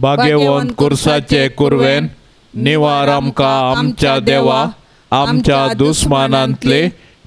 भाग्यवंत कुर्साचे कुरवेन निवार आमकां आमच्या देवा आमच्या दुस्मानांतले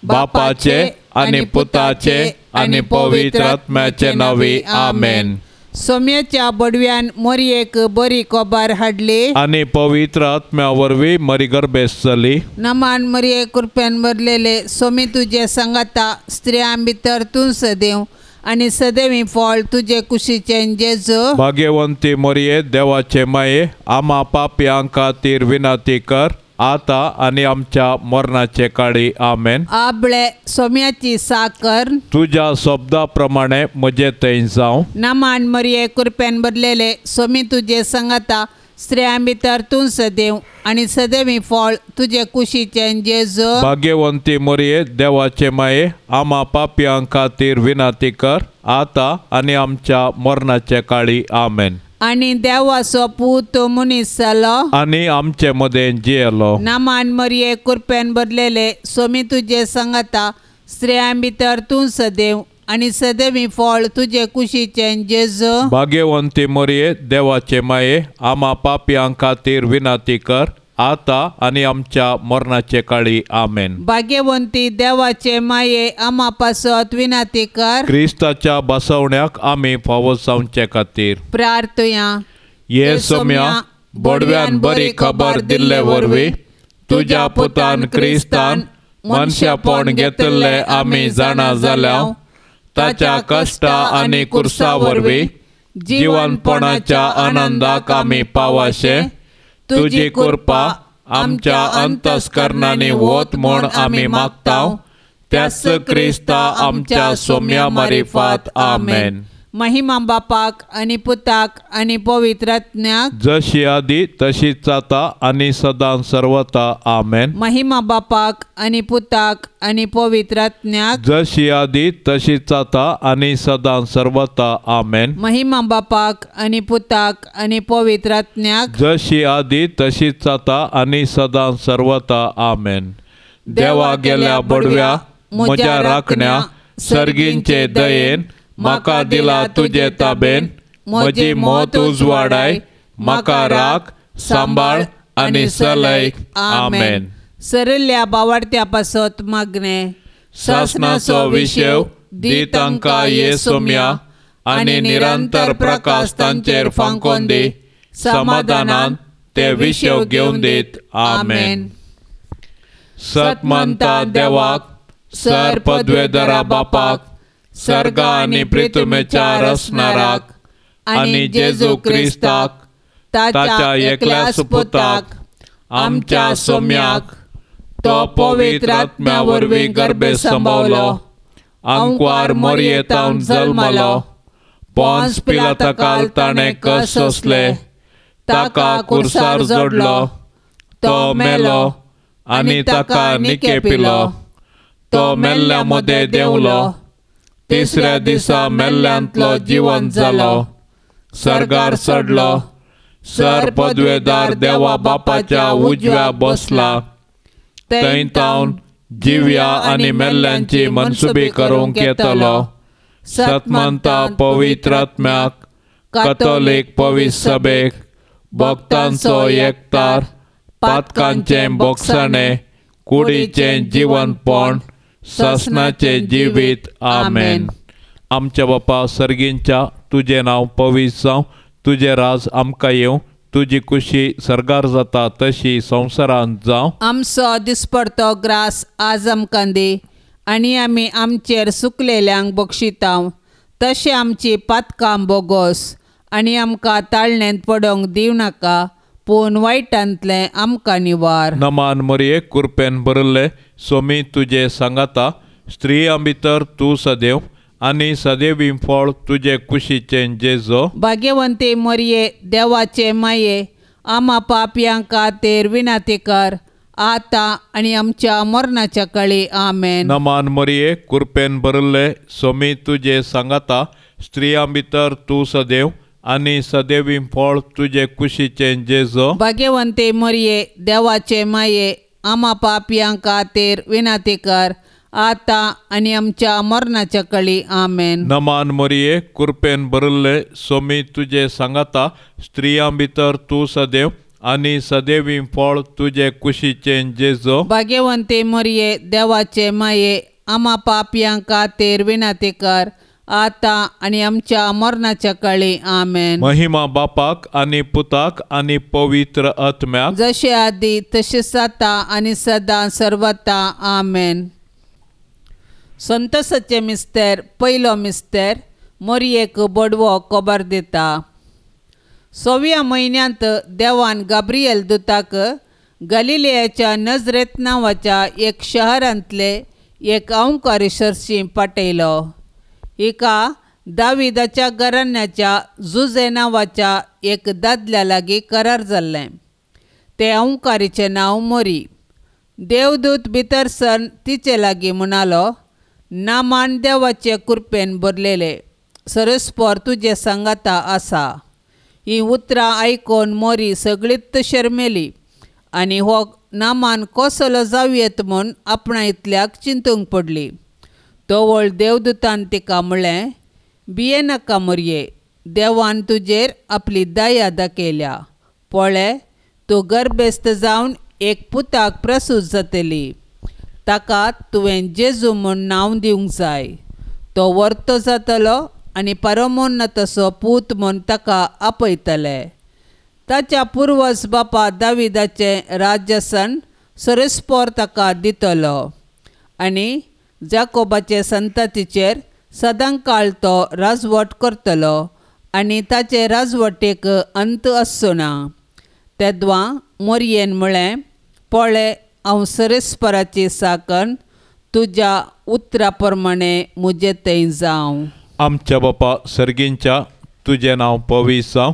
बापाचे आनी पुताचे आनी पवित्र आत्म्याचे नांवी आमेन. सोम्याच्या बडव्यान मोरयेक बरी कोबार हाडली आनी पवित्र आत्म्या वरवीं मरी गर्भेस्त जाली. नमान मरये कृपेन भरलेले सोमी तुजे सांगाता, स्त्रियां भितर तूं सदैव आनी सदैवी फळ तुजे कुशीचें जेजू. भाग्यवंती मरये देवाचे माये आमा पापयां खातीर विनंती कर आता आनी आमच्या मरणाचे काळी आमेन. आबळे सोम्याची साकर तुज्या शब्दा प्रमाणे म्हजे थंय जावं. नमान मरये कृपेन भरलेले सोमी तुजे सांगाता, स्त्रियां भितर तूं सदैव आनी सदैवी फळ तुजे कुशीचें जेजू. भाग्यवंती मरये देवाचे माये आमा पापयां खातीर विनंती कर आता आनी आमच्या मरणाचे काळी आमेन. आनी देवाचो पूत मनीस जालो आनी आमचे मदें जियेलो. नमान मरये कृपेन भरलेले सोमी तुजे सांगाता, स्त्रियां भितर तूं सदैव आनी सदैवी फळ तुजे कुशीचें जेजू. भाग्यवंती मरये देवाचे माये आमा पापयां खातीर विनंती कर आता आनी आमच्या मरणाचे काळी आमेन. भाग्यवंती देवाचे माये आमा पासत विनंती कर. क्रिस्ताच्या बसवण्याक आमी फावो जावचे खातीर प्रार्थया. ये सोम्या बडव्यान बरी खबर दिल्ले वरवीं तुज्या पुतान क्रिस्तान मनशापण घेतिल्ले आमी जाणा जाल्या ताच्या कश्टा आनी कुर्सा वरवीं जिवनपणाच्या आनंदाक आमी पावाशे तुजी कृपा आमच्या अंतस्करणांनी वत म्हूण आमी मागता त्याच क्रिस्ता आमच्या सोम्या मारिफात आमेन. महिमा बापाक आनी पुताक आनी पवित्र आत्म्याक, जशी आदी तशीच जाता आनी सदां सर्वता आमेन. महिमा बापाक आनी पुताक आनी पवित्र आत्म्याक, जशी आदी तशीच जाता आनी सदां सर्वता आमेन. महिमा बापाक आनी पुताक आनी पवित्र आत्म्याक, जशी आदी तशीच जाता आनी सदां सर्वता आमेन. देवा गेल्या बडव्या म्हज्या राखण्या सर्गींचे दयेन म्हाका दिला तुजे ताबेन म्हजी मत उजवाडाय म्हाका राख सांबाळ आनी सलय आमेन. सरिल्ल्या बावाडत्या पासत मागणे. सासनाचो विशेव दी तांकां ये सोम्या आनी निरंतर प्रकाश तांचेर फांकोन दी समाधानान ते विशेव घेवन दीत आमेन. सतमंता देवाक सर पदवेधरा बापाक सर्गा आनी प्रितुमेच्या रसणाराक आनी जेजू क्रिस्ताक ताच्या एकल्या सुपुताक आमच्या सोम्याक तो पवित्र आत्म्या वरवीं गर्भे संभवलो आंकवार मोरयेतावन जल्मलो पोन्स पिलाता ताणें कस सोंसले ताका कुर्सार जोडलो तो मेलो आनी ताका निकेपिलो तो मेल्ल्या मदें देंवलो तिसऱ्या दिसा मेल्ल्यांतलो जिवंत जालो सर्गार चडलो सर पदवेदार देवा बापाच्या उजव्या बसला थंय तावन जिव्या आनी मेल्ल्यांची मनसुबी करूंक येतलो. सतमंता पवित्र आत्म्याक कथोलीक पवित्र सभेक भक्तांचो एकतार पातकांचें बोगसाणें कुडीचें जिवनपण सासनाचें जिवीत आमेन. आमच्या बापा सर्गींच्या तुजें नांव पवित्र जावं, तुजें राज आमकां येवं, तुजी कुशी सर्गार जाता तशी संवसारांत जावं. आमचो दिसपडतो ग्रास आज आमकां दी आनी आमी आमचेर सुकलेल्यांक बक्षितांव तशें आमची पातकां बोगोस आनी आमकां ताळणेंत पडोवंक दिवं नाका पूण वायटांतलें आमकां निवार. नमान मरये कुरपेन भरिल्ले सोमी तुजे सांगाता स्त्रियां भितर तूं सदैव आनी सदैवी फळ तुजे कुशीचें जेजो. भाग्यवंती मरये देवाचे माये आमा पापयां खातीर विनंती कर आतां आनी आमच्या मरणाच्या काळी आमेन. नमान मरये कुरपेन भरिल्ले सोमी तुजे सांगाता स्त्रियां भितर तूं सदैव आनी सदैवी फळ तुजे कुशीचें जेजो. भाग्यवंती मरये देवाचे माये आमा पापयां खातीर विनंती कर आतां आनी आमच्या मरणाच्या कळी. आमेन. नमान मोरये, कृपेन भरिल्ले, सोमी तुजे सांगाता, स्त्रियां भितर तूं सदैव आनी सदैवी फळ तुजे कुशीचें जेजू. भाग्यवंती मोरये, देवाचे माये, आमा पापयां खातीर विनंती कर, आतां आनी आमच्या मरणाच्या काळी. आमेन. महिमा बापाक आनी पुताक आनी पवित्र आत्म्याक, जशे आदी तशें आतां आनी सदां सर्वता. आमेन. संतोषाचे मिस्तेर पयलो मिस्तेर मोरयेक बडवो खबर दिता. सव्या म्हयन्यांत देवान गाब्रियल दुताक गलिलियाच्या नजरेत नांवाच्या एक शहरांतले एक अंवकारी सरशी पाठयलो. हिका दाविदाच्या घराण्याच्या जुजे नांवाच्या एक दादल्या लागीं करार जाल्लें. ते अंवकारीचें नांव मोरी. देवदूत भितर सर तिचे लागीं म्हणालो, नामान देवाचे कृपेन भरलेले, सरस्पर तुजे सांगाता आसा. ही उतरां आयकून मोरी सगळीच शर्मेली आनी हो नामान कसलो जावयेत म्हूण आपणा इतल्याक चिंतूंक पडली. तवळ देवदूतान तिका म्हळें, भियेनाका मोरये, देवान तुजेर आपली दया दाखयल्या. पळय, तूं गर्भेस्त जावन एक पुताक प्रसूत जातली. ताका तुवें जेजू म्हूण नांव दिवंक जाय. तो वर्तो जातलो आनी परमोन्नताचो पूत म्हूण ताका आपयतले. ताच्या पुर्वज बापा दाविदाचें राज्यासन सरस्पर ताका दितलो आनी जाकोबाचे संततीचेर सदांकाळ तो राजवट करतलो आनी ताचे राजवटीक अंत आसचो ना. तेद्वां मोरयेन म्हळें, पळय, हांव सरस्पराची साकण, तुज्या उतरा प्रमाणे म्हजे थंय जावं. आमच्या बापा सर्गींच्या, तुजें नांव पवित्र जावं,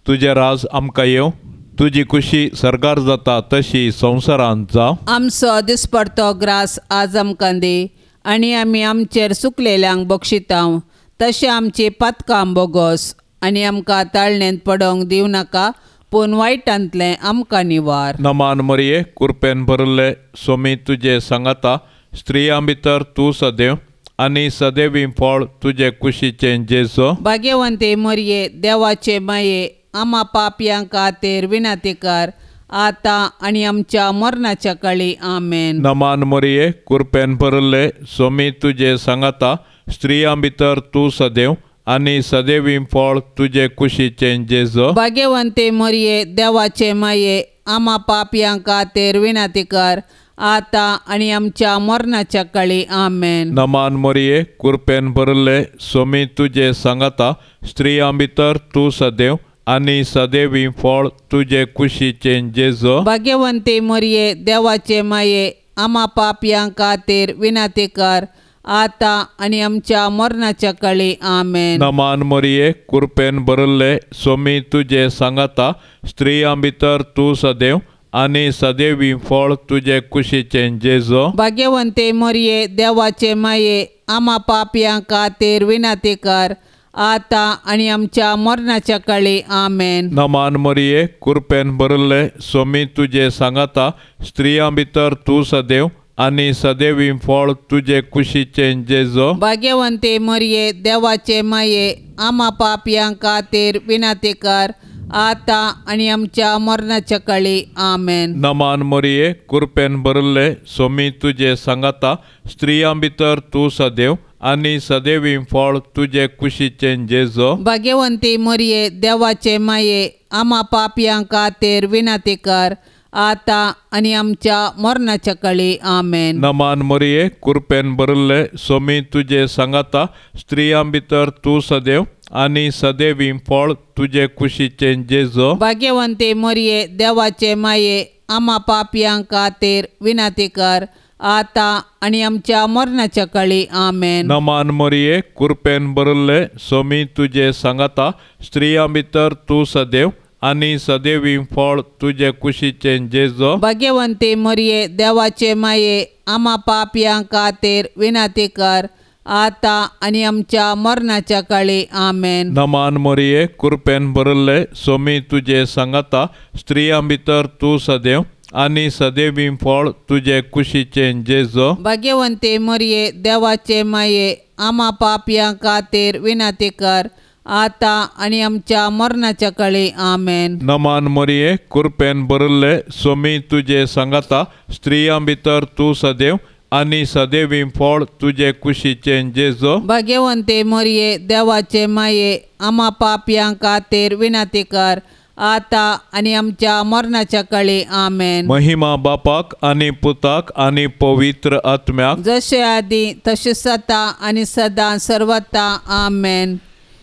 तुजें राज आमकां येवं, तुजी खुशी सर्गार जाता तशी संवसारांत जावं. आमचो दिसपडतो ग्रास आज आमकां दी आनी आमी आमचेर सुकलेल्यांक बक्षितां तशें आमची पातकां बोगोस आनी आमकां ताळणेंत पडोवंक दिवं नाका, पूण वायटांतलें आमकां निवार. नमान मरये, कृपेन भरिल्ले, सोमी तुजे सांगाता, स्त्रियां भितर तूं सदैव आनी सदैवी फळ तुजे कुशीचें जेजू. भाग्यवंती मरये, देवाचे माये, आमा पापयां खातीर विनंती कर, आतां आनी आमच्या मरणाच्या काळी. आमेन. नमान मरये, कृपेन भरिल्ले, सोमी तुजे सांगाता, स्त्रियां भितर तूं सदैव आनी सदैवी फळ तुजे कुशीचें जेजू. भाग्यवंती मरये, देवाचे माये, आमा पापयां खातीर विनंती कर, आतां आनी आमच्या मरणाच्या काळी. आमेन. नमान मरये, कृपेन भरिल्ले, सोमी तुजे सांगाता, स्त्रियां भितर तूं सदैव आनी सदैवी फळ तुजे कुशीचें जेजू. भाग्यवंती मरये, देवाचे माये, आमा पापयां खातीर विनंती कर, आतां आनी आमच्या मरणाच्या काळी. आमेन. नमान मरये, कृपेन भरिल्ले, सोमी तुजे सांगाता, स्त्रियां भितर तूं सदैव आनी सदैवी फळ तुजे कुशीचें जेजू. भाग्यवंती मरये, देवाचे माये, आमा पापयां खातीर विनंती कर, आतां आनी आमच्या मरणाच्या काळी. आमेन. नमान मरये, कृपेन भरिल्ले, सोमी तुजे सांगाता, स्त्रियां भितर तूं सदैव आनी सदैवी फळ तुजे कुशीचें जेजू. भाग्यवंती मरये, देवाचे माये, आमा पापयां खातीर विनंती कर, आतां आनी आमच्या मरणाच्या काळी. आमेन. नमान मरये, कृपेन भरिल्ले, सोमी तुजे सांगाता, स्त्रियां भितर तूं सदैव आनी सदैवी फळ तुजे कुशीचें जेजू. भाग्यवंती मरये, देवाचे माये, आमा पापयां खातीर विनंती कर, आतां आनी आमच्या मरणाच्या काळी. आमेन. नमान मरये, कृपेन भरिल्ले, सोमी तुजे सांगाता, स्त्रियां भितर तूं सदैव आनी सदैवी फळ तुजे कुशीचें जेजू. भाग्यवंती मरये, देवाचे माये, आमा पापयां खातीर विनंती कर, आतां आनी आमच्या मरणाच्या काळी. आमेन. नमान मरये, कृपेन भरिल्ले, सोमी तुजे सांगाता, स्त्रियां भितर तूं सदैव आनी सदैवी फळ तुजे कुशीचें जेजू. भाग्यवंती मरये, देवाचे माये, आमा पापयां खातीर विनंती कर, आतां आनी आमच्या मरणाच्या काळी. आमेन. नमान मरये, कृपेन भरिल्ले, सोमी तुजे सांगाता, स्त्रियां भितर तूं सदैव आनी सदैवी फळ तुजे कुशीचें जेजो. भाग्यवंते मरिये देवाचे माये, आमा पापयां खातीर विनंती कर, आतां आनी आमच्या मरणाच्या काळी. आमेन. नमान मरिये, कृपेन भरिल्ले, स्वामी तुजे सांगाता, स्त्रियां भितर तूं सदैव आनी सदैवी फळ तुजे कुशीचें जेजो. भाग्यवंते मरिये देवाचे माये, आमा पापयां खातीर विनंती कर, आतां आनी आमच्या मरणाच्या काळी. आमेन. महिमा बापाक आनी पुताक आनी पवित्र आत्म्याक, जशे आदी तशें सता आनी सदां सर्वता. आमेन.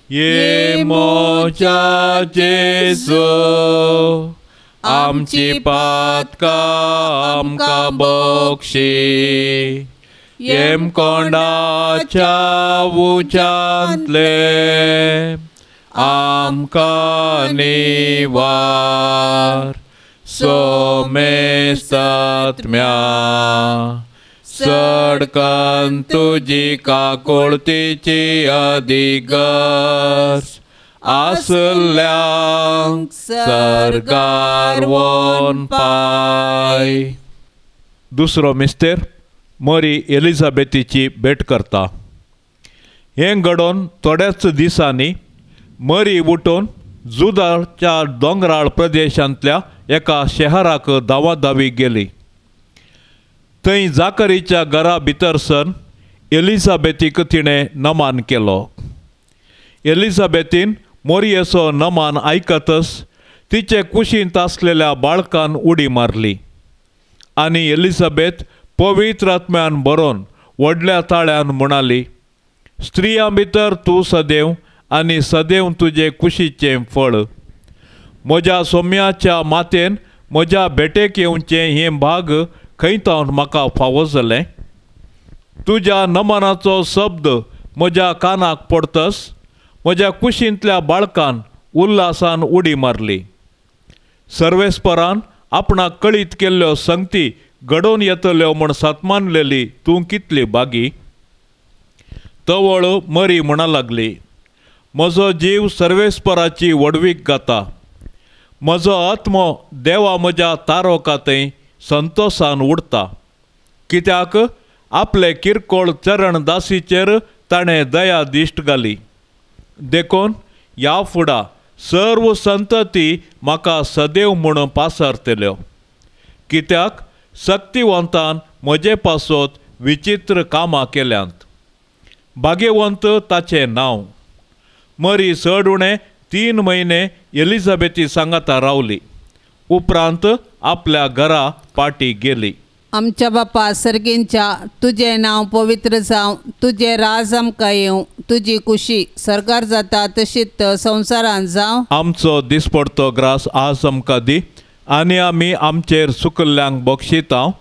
ये मोजा जेजू, आमची पातकां आमकां बक्षी, येमकोंडाच्या उज्यांतले आमकां निवार. सोमेस्तात्म्या सडकन तुजी काकुळतीची अधिगस आसल्यांक सर्गार वोन पाय. दुसरो मिस्तेर मरी एलिझाबेथीची भेट करता. हें घडोवन थोड्याच दिसांनी मरी उठून जुदाच्या दोंगराळ प्रदेशांतल्या एका शहराक धांवाधावी गेली. थंय जाकरीच्या घरा भितर सर एलिझाबेथीक तिणें नमान केलो. एलिझाबेथीन मोरयेचो नमान आयकतच तिचे कुशींत आसलेल्या बाळकान उडी मारली आनी एलिझाबेथ पवित्र आत्म्यान भरोन व्हडल्या ताळ्यान म्हणाली, स्त्रियां भितर तूं सदैव आनी सदैव तुजे कुशीचें फळ. म्हज्या सोम्याच्या मातेन म्हज्या भेटेक येवचें हें भाग खंय तावन म्हाका फावो जालें. तुज्या नमनाचो शब्द म्हज्या कानाक पडतस म्हज्या कुशींतल्या बाळकान उल्हासान उडी मारली. सर्वेस्परान आपणाक कळीत केल्ल्यो संगती घडोवन येतल्यो म्हूण सतमानलेली तूं कितली बागी. तवळ मरी म्हणा लागली, म्हजो जीव सर्वेस्पराची व्हडवीक गाता, म्हजो आत्मो देवा म्हज्या तारोका थंय संतोसान उडता, कित्याक आपले किरकोळ चरण दासीचेर ताणें दया दिश्ट घाली. देखून ह्या फुडा सर्व संतती म्हाका सदैव म्हूण पासरतल्यो, कित्याक सक्तिवंतान म्हजे पासत विचित्र कामां केल्यांत. भाग्यवंत ताचें नांव. मरी चड उणें 3 म्हयने एलिझाबेथी सांगाता रावली. उपरांत आपल्या घरा पाटी गेली. आमच्या बापा सर्गींच्या, तुजें नांव पवित्र जावं, तुजें राज आमकां येवं, तुजी कुशी सरकार जाता तशीच संवसारांत जावं. आमचो दिसपडतो ग्रास आज आमकां दी आनी आमी आमचेर सुकल्ल्यांक बक्षितांव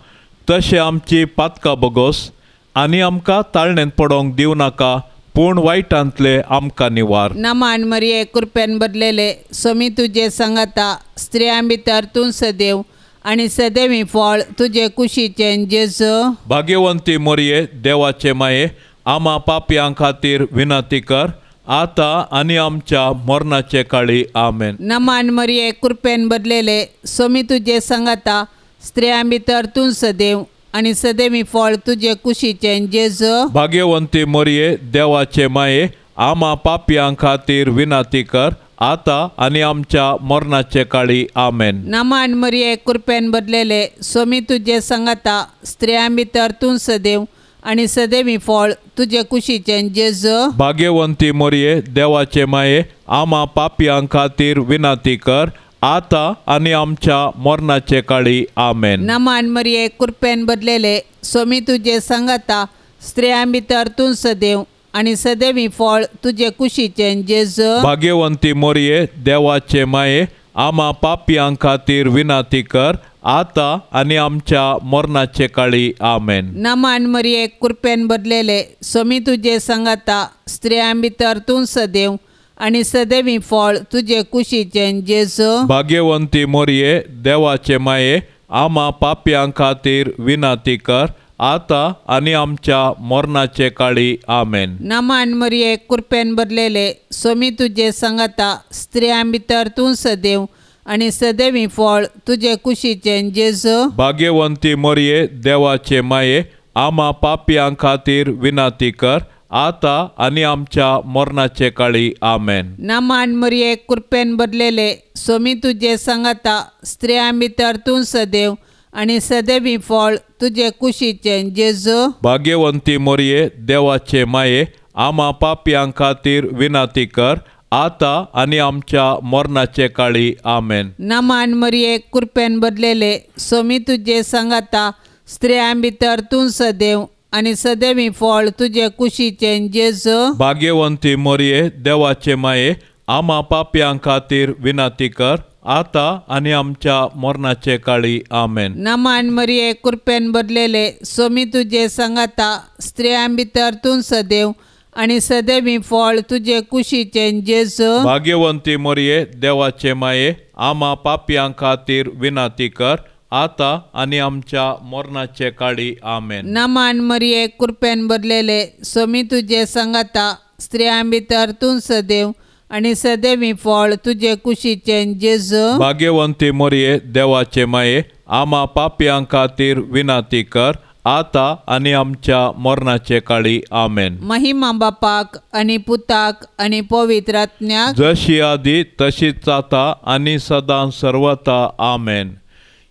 तशें आमची पातकां बगोस आनी आमकां ताळणेंत पडोवंक दिवं नाका, पूण वायटांतले आमकां निवार. नमान मरिये, कृपेन बदलेले, स्वामी तुजे सांगाता, स्त्रियां भितर तूं सदैव आनी सदैवी फळ तुजे कुशीचें जेजू. भाग्यवंती मरिये देवाचे माये, आमा पापयां खातीर विनंती कर, आतां आनी आमच्या मरणाचे काळी. आमेन. नमान मरिये, कृपेन बदलेले, स्वामी तुजे सांगाता, स्त्रियां भितर तूं सदैव आनी सदैवी फळ तुजे कुशीचें जेजू. भाग्यवंती मरिये देवाचे माये, आमा पापयां खातीर विनंती कर, आतां आनी आमच्या मरणाचे काळी. आमेन. नमान मरिये, कृपेन बदलेले, स्वामी तुजे सांगाता, स्त्रियां भितर तूं सदैव आनी सदैवी फळ तुजे कुशीचें जेजू. भाग्यवंती मरिये देवाचे माये, आमा पापयां खातीर विनंती कर, आतां आनी आमच्या मरणाचे काळी. आमेन. नमान मरिये, कृपेन बदलेले, स्वामी तुजे सांगाता, स्त्रियां भितर तूं सदैव आनी सदैवी फळ तुजे कुशीचें जेजू. भाग्यवंती मरिये देवाचे माये, आमा पापयां खातीर विनंती कर, आतां आनी आमच्या मरणाचे काळी. आमेन. नमान मरिये, कृपेन बदलेले, स्वामी तुजे सांगाता, स्त्रियां भितर तूं सदैव आनी सदैवी फळ तुजे कुशीचें जेजू. भाग्यवंती मरिये देवाचे माये, आमा पापयां खातीर विनंती कर, आतां आनी आमच्या मरणाचे काळी. आमेन. नमान मरिये, कृपेन बदलेले, स्वामी तुजे सांगाता, स्त्रियां भितर तूं सदैव आनी सदैवी फळ तुजे कुशीचें जेजू. भाग्यवंती मरिये देवाचे माये, आमा पापयां खातीर विनंती कर आता आनी आमच्या मरणाचे काळी. आमेन. नमान मरिये, कृपेन भरलेले, स्वामी तुजे सांगाता, स्त्रियां भितर तूं सदैव आनी सदैवी फळ तुजे कुशीचें जेजू. भाग्यवंती मरिये देवाचे माये, आमा पापयां खातीर विनंती कर आता आनी आमच्या मरणाचे काळी. आमेन. नमान मरिये, कृपेन भरलेले, स्वामी तुजे सांगाता, स्त्रियां भितर तूं सदैव आनी सदैवी फळ तुजे कुशीचें जेजू. भाग्यवंती मरिये देवाचे माये, आमा पापयां खातीर विनंती कर आता आनी आमच्या मरणाचे काळी. आमेन. नमान मरिये, कृपेन भरलेले, स्वामी तुजे सांगाता, स्त्रियां भितर तूं सदैव आनी सदैवी फळ तुजे कुशीचें जेजू. भाग्यवंती मरिये देवाचे माये, आमा पापयां खातीर विनंती कर आता आनी आमच्या मरणाचे काळी. आमेन. नमान मरिये, कृपेन भरलेले, स्वामी तुजे सांगाता, स्त्रियां भितर तूं सदैव आनी सदैवी फळ तुजे कुशीचें जेजू. भाग्यवंती मरिये देवाचे माये, आमा पापयां खातीर विनंती कर आता आनी आमच्या मरणाचे काळी. आमेन. महिमा बापाक आनी पुताक आनी पवित्र आत्म्याक, जशी आदी तशीच आता आनी सदां सर्वता. आमेन.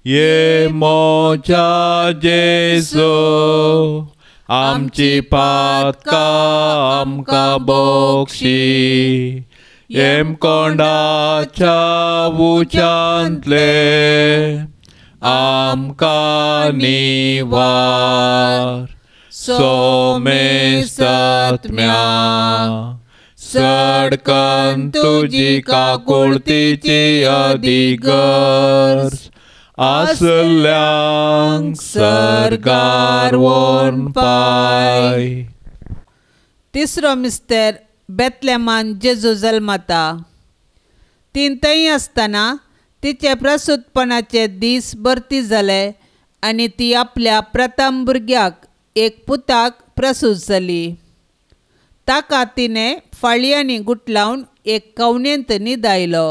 ये मोजा जेजू, आमची पातकां आमकां बक्षी, येमकोंडाच्या उच्यांतले आमकां निवार. सोमेस्तात्म्या सडकन तुजी काकुळतीची अधिगर्ज आसल्यांक सर्गार व्हरून पाय. तिसरो मिस्तर बेतलेमान जेजू जल्मता. तीन थंय आसतना तिचे प्रसूतपणाचे दीस भरती जाले आनी ती आपल्या प्रथम भुरग्याक एक पुताक प्रसूत जाली. ताका तिणें फाळयांनी गुटलावन एक कवनेंत न्हिदायलो,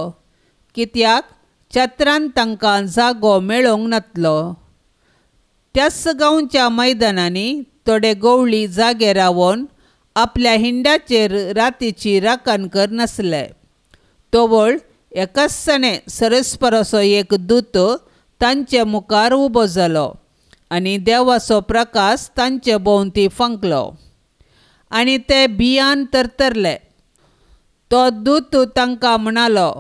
कित्याक छत्रान तांकां जागो मेळोवंक नातलो. त्याच गांवच्या मैदानांनी थोडे गवळी जागे रावन आपल्या हिंडाचेर रातीची राखण कर नासले. तवळ एकाच सरस्पराचो एक दूत तांचे मुखार उबो जालो आनी देवाचो प्रकाश तांचे भोंवती फांकलो आनी ते भियान तरतरले. तो दूत तांकां म्हणालो,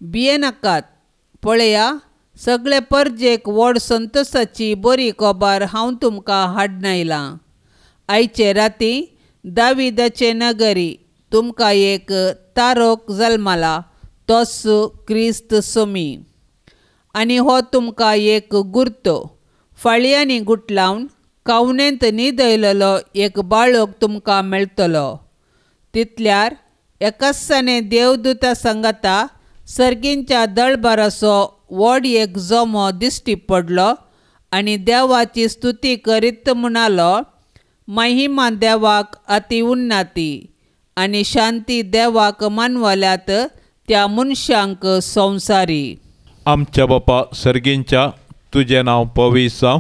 भियेनाकात, पळया सगळे परजेक व्हड संतोशाची बरी खबर हांव तुमकां हाडून आयलां. आयचे राती दाविदाचे नगरी तुमकां एक तारोक जल्मला, तोच क्रिस्त सोमी. आनी हो तुमकां एक गुर्तो, फाळयांनी गुटलावन कावनेंत न्हिदयलेलो एक बाळक तुमकां मेळटलो. तितल्यार एकासाने देवदूता सांगाता सर्गींच्या दळबाराचो व्हड एक जमो दिश्टी पडलो आनी देवाची स्तुती करीत म्हणालो, महिमा देवाक अति उन्नती आनी शांती देवाक मानवल्यात त्या मनशांक संवसारी. आमच्या बापा सर्गींच्या, तुजें नांव पवित्र जावं,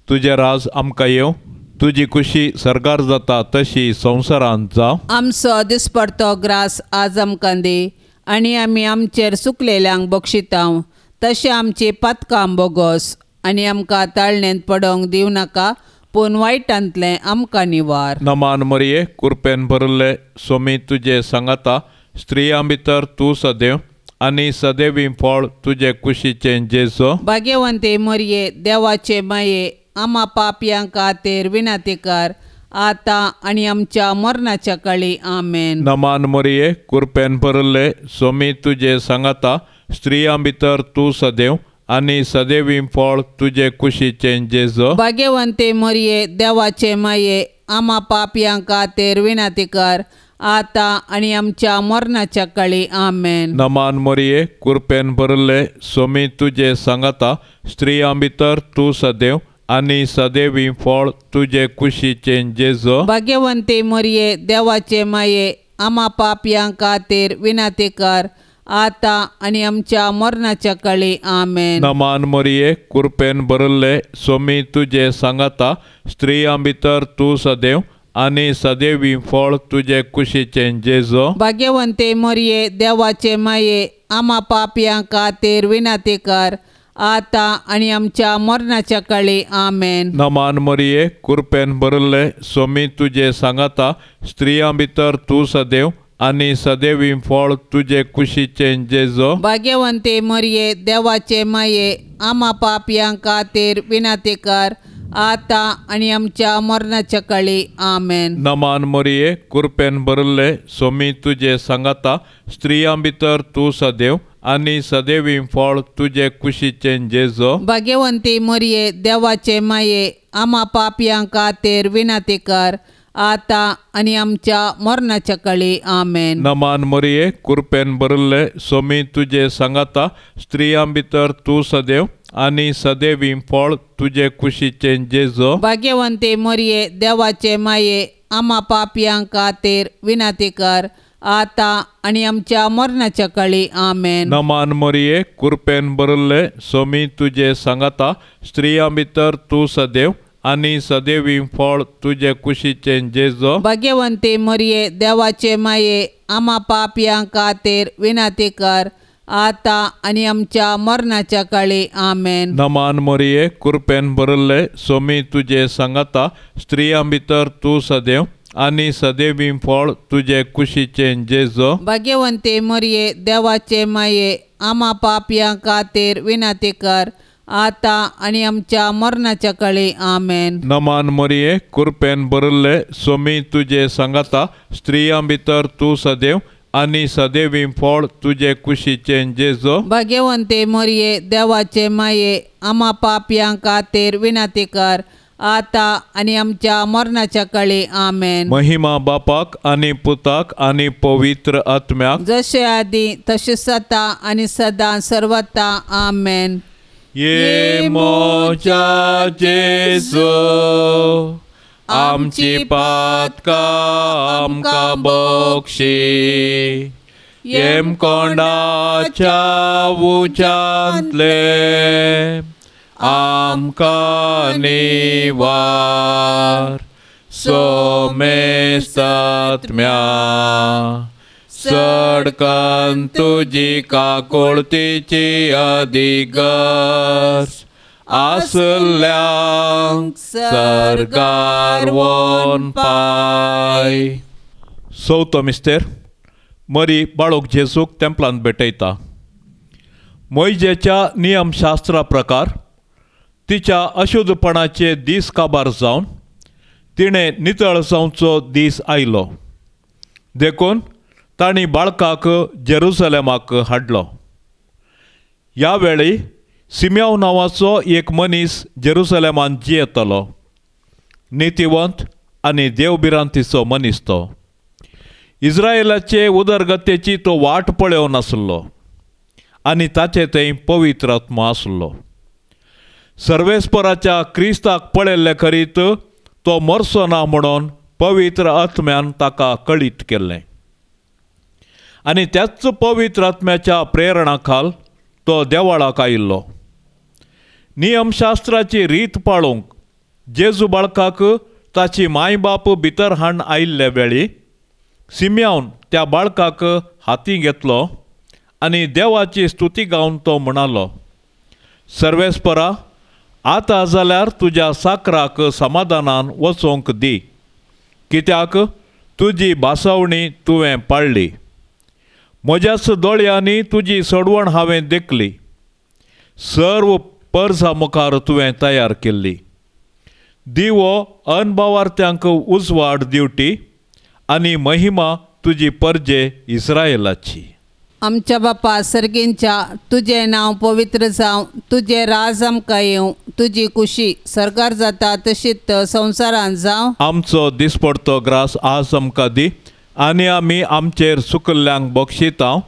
तुजें राज आमकां येवं, तुजी खुशी सर्गार जाता तशी संवसारांत जावं. आमचो दिसपडतो ग्रास आज आमकां दी आनी आमी आमचेर सुकलेल्यांक बक्षितांव तशें आमची पातकां बोगोस आनी आमकां ताळणेंत पडोवंक दिवं नाका, पूण वायटांतलें आमकां निवार. नमान मरिये, कृपेन भरिल्ले, स्वामी तुजे सांगाता, स्त्रियां भितर तूं सदैव आनी सदैवी फळ तुजे कुशीचें जेजू. भाग्यवंती मरिये देवाचे माये, आमा पापयां खातीर विनंती कर आतां आनी आमच्या मरणाच्या काळी. आमेन. नमान मरिये, कृपेन भरिल्ले, स्वामी तुजे सांगाता, स्त्रियां भितर तूं सदैव आनी सदैवी फळ तुजे कुशीचें जेजू. भाग्यवंती मरिये देवाचे माये, आमा पापयां खातीर विनंती कर आतां आनी आमच्या मरणाच्या काळी. आमेन. नमान मरिये, कृपेन भरिल्ले, स्वामी तुजे सांगाता, स्त्रियां भितर तूं सदैव आनी सदैवी फळ तुजे कुशीचें जेजू. भाग्यवंती मरिये देवाचे माये, आमा पापयां खातीर विनंती कर आतां आनी आमच्या मरणाच्या काळी. आमेन. नमान मरिये, कृपेन भरिल्ले, सोमी तुजे सांगाता, स्त्रियां भितर तूं सदैव आनी सदैवी फळ तुजे कुशीचें जेजो. भाग्यवंते मरिये, देवाचे माये, आमा पापयां खातीर विनंती कर, आतां आनी आमच्या मरणाच्या काळी. आमेन. नमान मरिये, कृपेन भरिल्ले, सोमी तुजे सांगाता, स्त्रियां भितर तूं सदैव आनी सदैवी फळ तुजे कुशीचें जेजो. भाग्यवंते मरिये, देवाचे माये, आमा पापयां खातीर विनंती कर, आतां आनी आमच्या मरणाच्या काळी. आमेन. नमान मरिये, कृपेन भरिल्ले, सोमी तुजे सांगाता, स्त्रियां भितर तूं सदैव आनी सदैवी फळ तुजे कुशीचें जेजो. भाग्यवंती मरिये, देवाचे माये, आमा पापयां खातीर विनंती कर, आतां आनी आमच्या मरणाच्या काळी. आमेन. नमान मरिये, कृपेन भरिल्ले, सोमी तुजे सांगाता, स्त्रियां भितर तूं सदैव आनी सदैवी फळ तुजे कुशीचें जेजो. भाग्यवंती मरिये, देवाचे माये, आमा पापयां खातीर विनंती कर, आतां आनी आमच्या मरणाच्या काळी. आमेन. नमान मरिये, कृपेन भरिल्ले, सोमी तुजे सांगाता, स्त्रियां भितर तूं सदैव आनी सदैवी फळ तुजे कुशीचें जेजो. भाग्यवंती मरिये, देवाचे माये, आमा पापयां खातीर विनंती कर, आतां आनी आमच्या मरणाच्या काळी. आमेन. नमान मरिये, कृपेन भरिल्ले, सोमी तुजे सांगाता, स्त्रियां भितर तूं सदैव आनी सदैवी फळ तुजे कुशीचें जेजो. भाग्यवंती मरिये, देवाचे माये, आमा पापयां खातीर विनंती कर, आतां आनी आमच्या मरणाच्या काळी. आमेन. नमान मरिये, कृपेन भरिल्ले, सोमी तुजे सांगाता, स्त्रियां भितर तूं सदैव आनी सदैवी फळ तुजे कुशीचें जेजो. भाग्यवंते मरिये, देवाचे माये, आमा पापयां खातीर विनंती कर, आतां आनी आमच्या मरणाच्या काळी. आमेन. महिमा बापाक आनी पुताक आनी पवित्र आत्म्याक, जशे आदी तशें सता आनी सदां सर्वता. आमेन. ये मोजा जेजू, आमची पातकां आमकां बक्षी, येमकोंडाच्या उज्यांतले आमकां निवार, सोमेस्तात्म्या सडकन तुजी काकुळतीची अधिगस, आसल्यांक सर्गार वोन पाय. चवथो मिस्तेर. मरी बाळूक जेजूक तेंपलांत भेटयता. मोयजेच्या नियमशास्त्रा प्रकार तिच्या अशुद्धपणाचे दीस काबार जावन तिणें नितळ जावचो दीस आयलो, देखून तांणी बाळकाक जेरुसलेमाक हाडलो. ह्या वेळी सिम्याव नांवाचो एक मनीस जेरुसलेमान जियेतालो. नितीवंत आनी देवभिरांतीचो मनीस तो. इस्रायलाचे उदरगतेची तो वाट पळोवन आसलो आनी ताचे थंय पवित्र आत्मा आसलो. सर्वेस्पराच्या क्रिस्ताक पळयल्ले खरीत तो मरचो ना म्हणून पवित्र आत्म्यान ताका कळीत केल्लें आनी त्याच पवित्र आत्म्याच्या प्रेरणा खाल तो देवाळाक आयिल्लो. नियमशास्त्राची रीत पाळूंक जेजू बाळकाक ताची माय बाप भितर हाडून आयिल्ले वेळी सिम्यावन त्या बाळकाक हाती घेतलो आनी देवाची स्तुती गावन तो म्हणालो, सर्वेस्परा, आतां जाल्यार तुज्या साकराक समाधानान वचोंक दी, कित्याक तुजी भासावणी तुवें पाळ्ळी. म्हज्याच दोळयांनी तुजी सोडवण हांवें देखली, सर्व परजा मुखार तुवें तयार केल्ली. दिवो अनभावार्थ्यांक उजवाड दिवटी आनी महिमा तुजी परजे इस्रायलाची. आमच्या बापा सर्गींच्या, तुजें नांव पवित्र जावं, तुजें राज आमकां येवं, तुजी कुशी सरकार जाता तशीच संवसारांत जावं. आमचो दिसपडतो ग्रास आज आमकां दी आनी आमी आमचेर सुकल्ल्यांक बक्षितांव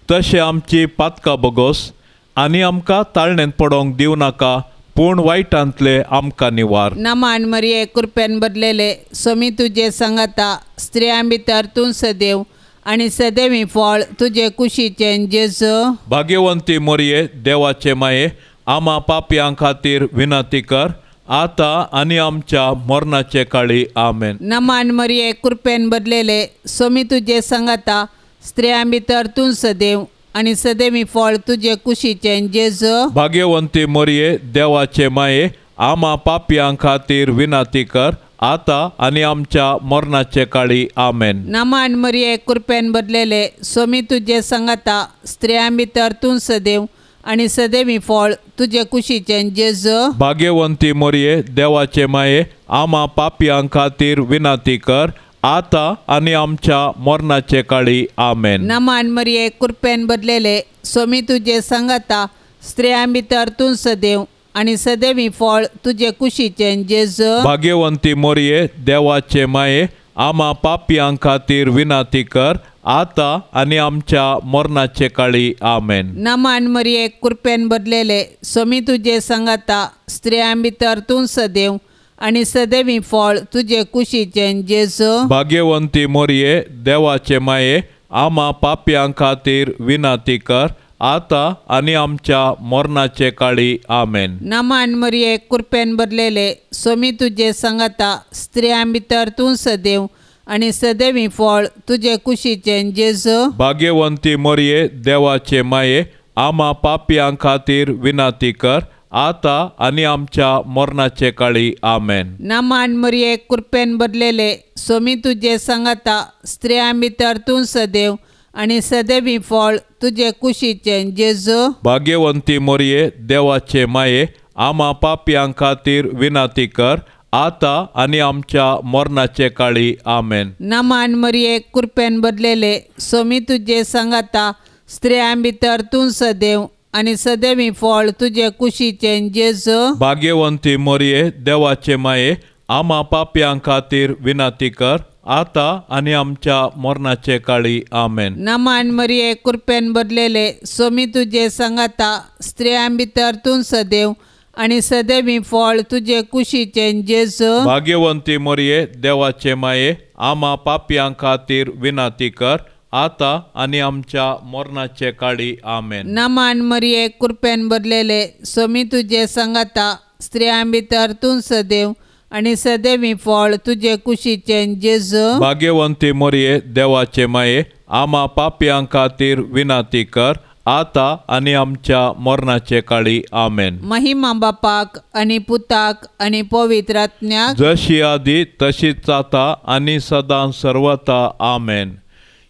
तशें आमची पातकां बगोस आनी आमकां ताळणेंत पडोवंक दिवं नाका, पूण वायटांतले आमकां निवार. नमान मरिये, कृपेन बदलेले, स्वामी तुजे सांगाता, स्त्रियां भितर तूं सदैव आनी सदैवी फळ तुजे कुशीचें जेजू. भाग्यवंती मोरये देवाचे माये, आमा पापयां खातीर विनंती कर आता आनी आमच्या मरणाचे काळी. आमेन. नमान मरिये, कृपेन भरलेले, स्वामी तुजे संगाता, स्त्रियां भितर तूं सदैव आनी सदैवी फळ तुजे कुशीचें जेजू. भाग्यवंती मोरये देवाचे माये, आमा पापयां खातीर विनंती कर आता आनी आमच्या मरणाचे काळी. आमेन. नमान मरिये, कृपेन भरलेले, स्वामी तुजे संगाता, स्त्रियां भितर तूं सदैव आनी सदैवी फळ तुजे कुशीचें जेजू. भाग्यवंती मोरये देवाचे माये, आमा पापयां खातीर विनंती कर आता आनी आमच्या मरणाचे काळी. आमेन. नमान मरिये, कृपेन भरलेले, स्वामी तुजे संगाता, स्त्रियां भितर तूं सदैव आनी सदैवी फळ तुजे कुशीचें जेजू. भाग्यवंती मोरये देवाचे माये, आमा पापयां खातीर विनंती कर आता आनी आमच्या मरणाचे काळी. आमेन. नमान मरिये, कृपेन भरलेले, स्वामी तुजे संगाता, स्त्रियां भितर तूं सदैव आनी सदैवी फळ तुजे कुशीचें जेजू. भाग्यवंती मोरये देवाचे माये, आमा पापयां खातीर विनंती कर आता आनी आमच्या मरणाचे काळी. आमेन. नमान मरिये, कृपेन भरलेले, स्वामी तुजे संगाता, स्त्रियां भितर तूं सदैव आनी सदैवी फळ तुजे कुशीचें जेजू. भाग्यवंती मोरये देवाचे माये, आमा पापयां खातीर विनंती कर आता आनी आमच्या मरणाचे काळी. आमेन. नमान मरिये, कृपेन भरलेले, स्वामी तुजे संगाता, स्त्रियां भितर तूं सदैव आनी सदैवी फळ तुजे कुशीचें जेजू. भाग्यवंती मोरये देवाचे माये, आमा पापयां खातीर विनंती कर आता आनी आमच्या मरणाचे काळी. आमेन. नमान मरिये, कृपेन भरलेले, स्वामी तुजे संगाता, स्त्रियां भितर तूं सदैव आनी सदैवी फळ तुजे कुशीचें जेजू. भाग्यवंती मोरये देवाचे माये, आमा पापयां खातीर विनंती कर आता आनी आमच्या मरणाचे काळी. आमेन. नमान मरिये, कृपेन भरलेले, स्वामी तुजे संगाता, स्त्रियां भितर तूं सदैव आनी सदैवी फळ तुजे कुशीचें जेजू. भाग्यवंती मोरये देवाचे माये, आमा पापयां खातीर विनंती कर आता आनी आमच्या मरणाचे काळी. आमेन. नमान मरिये, कृपेन भरलेले, स्वामी तुजे संगाता, स्त्रियां भितर तूं सदैव आनी सदैवी फळ तुजे कुशीचें जेजू. भाग्यवंती मोरये देवाचे माये, आमा पापयां खातीर विनंती कर आता आनी आमच्या मरणाचे काळी. आमेन. महिमा बापाक आनी पुताक आनी पवित्र आत्म्याक, जशी आदी तशीच आता आनी सदां सर्वता. आमेन.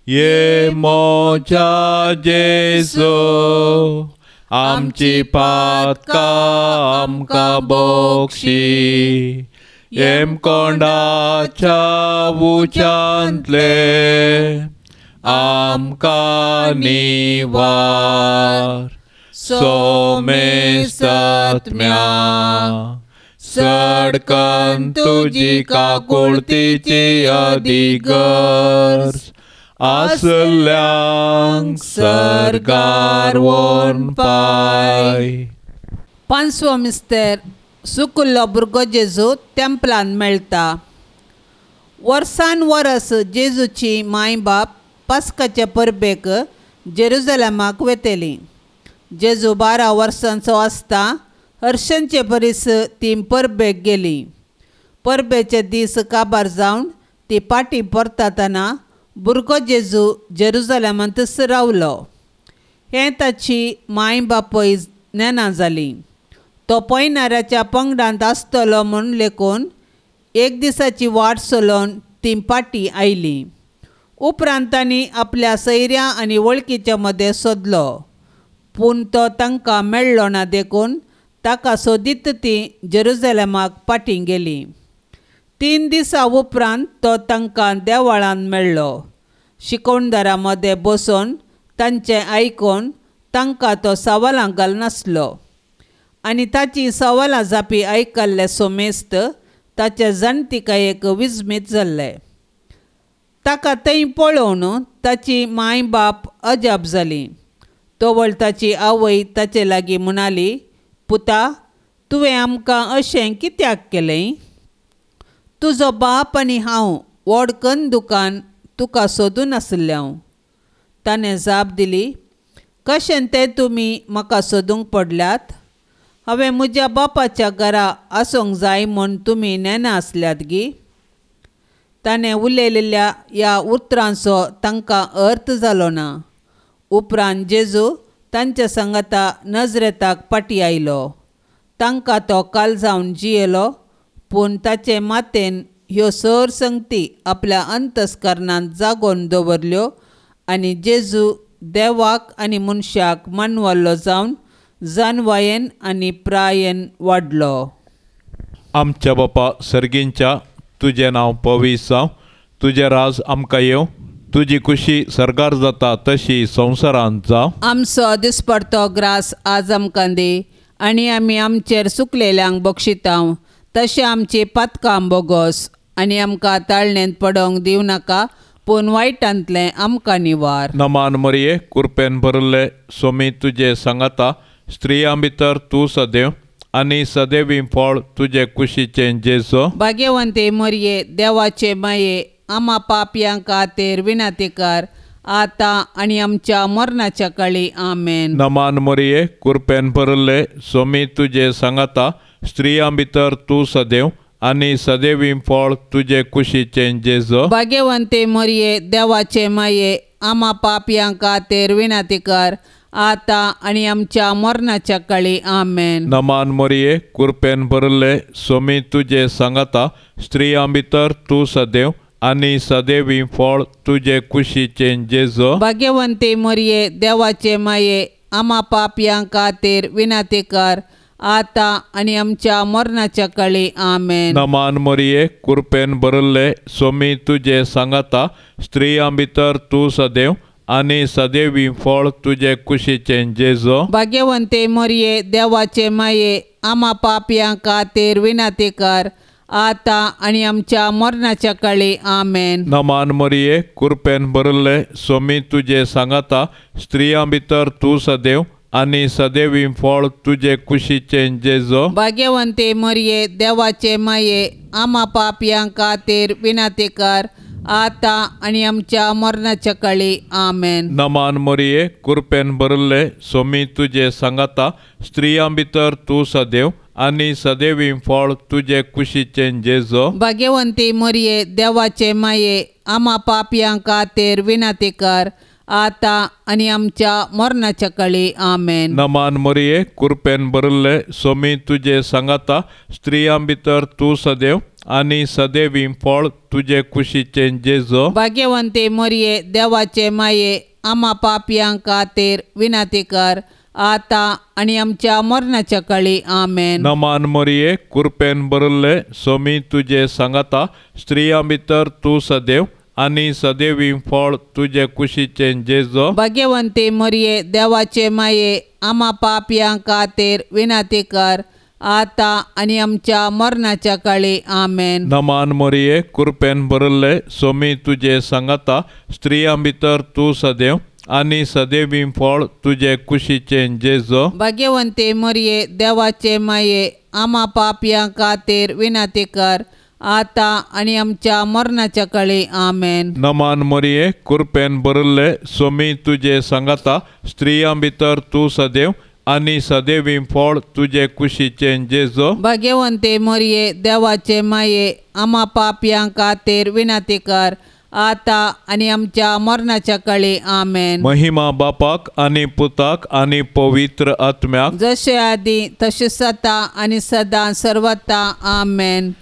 ये मोजा जेजू, आमची पातकां आमकां बक्षी, येमकोंडाच्या उच्यांतले आमकां निवार. सोमेस्तात्म्या सडकन तुजी काकुळतीची अधिगर्ज आसल्यांक सर्गार व्हरून पाय. पांचवो मिस्तेर, सुकुल्लो भुरगो जेजू तेंपलान मेळटा. वर्सान वरस जेजूची माय बाप पास्काचे परबेक जेरुजलेमाक वेतली. जेजू 12 वर्सांचो आसता हर्षांचे परीस ती परबेक गेली. परबेचे दीस काबार जावन ती पाटी परतातना भुरगो जेजू जेरुजलेमांतच रावलो. हें ताची माय बापूय नेना जाली. तो पयणाऱ्याच्या पंगडांत आसतलो म्हूण लेखून एक दिसाची वाट चलोवन ती पाटी आयली. उपरांत तांणी आपल्या सैऱ्या आनी वळखीच्या मदें सोदलो, पूण तो तांकां मेळ्ळो ना देखून ताका सोदीत ती जेरुजलेमाक पाटी गेली. 3 दिसां उपरांत तो तांकां देवळांत मेळ्ळो. शिकोवणदारां मदें बसून तांचें आयकून तांकां तो सवालां घालनासलो आनी ताची सवालां जापी आयकल्ले सोमेस्त ताचे जाणतिकायेक विजमीत जाल्ले. ताका थंय पळोवन ताची माय बाप अजाप जाली. तवळ ताची आवय ताचे लागीं म्हणाली, पुता, तुवें आमकां अशें कित्याक केलें? तुजो बाप आनी हांव व्हड कन दुकान तुका सोदून आसलें हांव. ताणें जाप दिली, कशें तें तुमी म्हाका सोदूंक पडल्यात? हांवें म्हज्या बापाच्या घरा आसूंक जाय म्हूण तुमी नेना आसल्यात गी? ताणें उलयलेल्या ह्या उतरांचो तांकां अर्थ जालो ना. उपरांत जेजू तांच्या सांगाता नजरेताक फाटीं आयलो. तांकां तो काल जावन जियेलो, पूण ताचे मातेन ह्यो सर संगती आपल्या अंतस्करणांत जागोवन दवरल्यो आनी जेजू देवाक आनी मनशाक मानवल्लो जावन जानवायेन आनी प्रायेन वाडलो. आमच्या बापा सर्गींच्या, तुजें नांव पवित्र जावं, तुजें राज आमकां येवं, तुजी खुशी सर्गार जाता तशी संवसारांत जावं. आमचो दिसपडतो ग्रास आज आमकां दी आनी आमी आमचेर सुकलेल्यांक बक्षितांव तशें आमची पातकां बोगोस आनी आमकां ताळणेंत पडोवंक दिवं नाका, पूण वायटांतलें आमकां निवार. नमान मरिये, कुरपेन भरिल्ले सोमी तुजे सांगाता, स्त्रियां भितर तूं सदैव आनी सदैवी फळ तुजे कुशीचें जेजो. भाग्यवंते मरिये, देवाचे माये, आमा पापयां खातीर विनंती कर आतां आनी आमच्या मरणाच्या काळी. आमेन. नमान मरिये, कुरपेन भरिल्ले सोमी तुजे सांगाता, स्त्रियां भितर तूं सदैव आनी सदैवी फळ तुजे कुशीचें जेजो. भाग्यवंते मरिये, देवाचे माये, आमा पापयां खातीर विनंती कर आतां आनी आमच्या मरणाच्या काळी. आमेन. नमान मरिये, कुरपेन भरिल्ले सोमी तुजे सांगाता, स्त्रियां भितर तूं सदैव आनी सदैवी फळ तुजे कुशीचें जेजो. भाग्यवंते मरिये, देवाचे माये, आमा पापयां खातीर विनंती कर आतां आनी आमच्या मरणाच्या काळी. आमेन. नमान मरिये, कुरपेन भरिल्ले सोमी तुजे सांगाता, स्त्रियां भितर तूं सदैव आनी सदैवी फळ तुजे कुशीचें जेजो. भाग्यवंते मरिये, देवाचे माये, आमा पापयां खातीर विनंती कर आतां आनी आमच्या मरणाच्या काळी. आमेन. नमान मरिये, कुरपेन भरिल्ले सोमी तुजे सांगाता, स्त्रियां भितर तूं सदैव आनी सदैवी फळ तुजे कुशीचें जेजो. भाग्यवंते मरिये, देवाचे माये, आमा पापयां खातीर विनंती कर आतां आनी आमच्या मरणाच्या काळी. आमेन. नमान मरिये, कुरपेन भरिल्ले सोमी तुजे सांगाता, स्त्रियां भितर तूं सदैव आनी सदैवी फळ तुजे कुशीचें जेजो. भाग्यवंती मरिये, देवाचे माये, आमा पापयां खातीर विनंती कर आतां आनी आमच्या मरणाच्या काळी. आमेन. नमान मरिये, कुरपेन भरिल्ले सोमी तुजे सांगाता, स्त्रियां भितर तूं सदैव आनी सदैवी फळ तुजे कुशीचें जेजो. भाग्यवंती मरिये, देवाचे माये, आमा पापयां खातीर विनंती कर आतां आनी आमच्या मरणाच्या काळी. आमेन. नमान मरिये, कुरपेन भरिल्ले सोमी तुजे सांगाता, स्त्रियां भितर तूं सदैव आनी सदैवी फळ तुजे कुशीचें जेजो. भाग्यवंती मरिये, देवाचे माये, आमा पापयां खातीर विनंती कर आतां आनी आमच्या मरणाच्या काळी. आमेन. नमान मरिये, कुरपेन भरिल्ले सोमी तुजे सांगाता, स्त्रियां भितर तूं सदैव आनी सदैवी फळ तुजे कुशीचें जेजो. भाग्यवंते मरिये, देवाचे माये, आमा पापयां खातीर विनंती कर आतां आनी आमच्या मरणाच्या काळी. आमेन. नमान मरिये, कुरपेन भरिल्ले सोमी तुजे सांगाता, स्त्रियां भितर तूं सदैव आनी सदैवी फळ तुजे कुशीचें जेजो. भाग्यवंते मरिये, देवाचे माये, आमा पापयां खातीर विनंती कर आतां आनी आमच्या मरणाच्या काळी. आमेन. महिमा बापाक आनी पुताक आनी पवित्र आत्म्याक, जशे आदी तशें सता आनी सदां सर्वता. आमेन.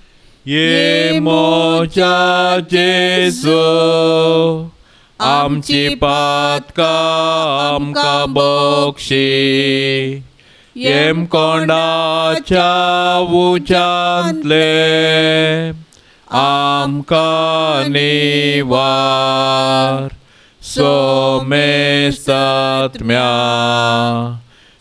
ये मोजा जेजू, आमची पातकां आमकां बक्षी, येमकोंडाच्या उज्यांतले आमकां निवार. सोमेस्तात्म्या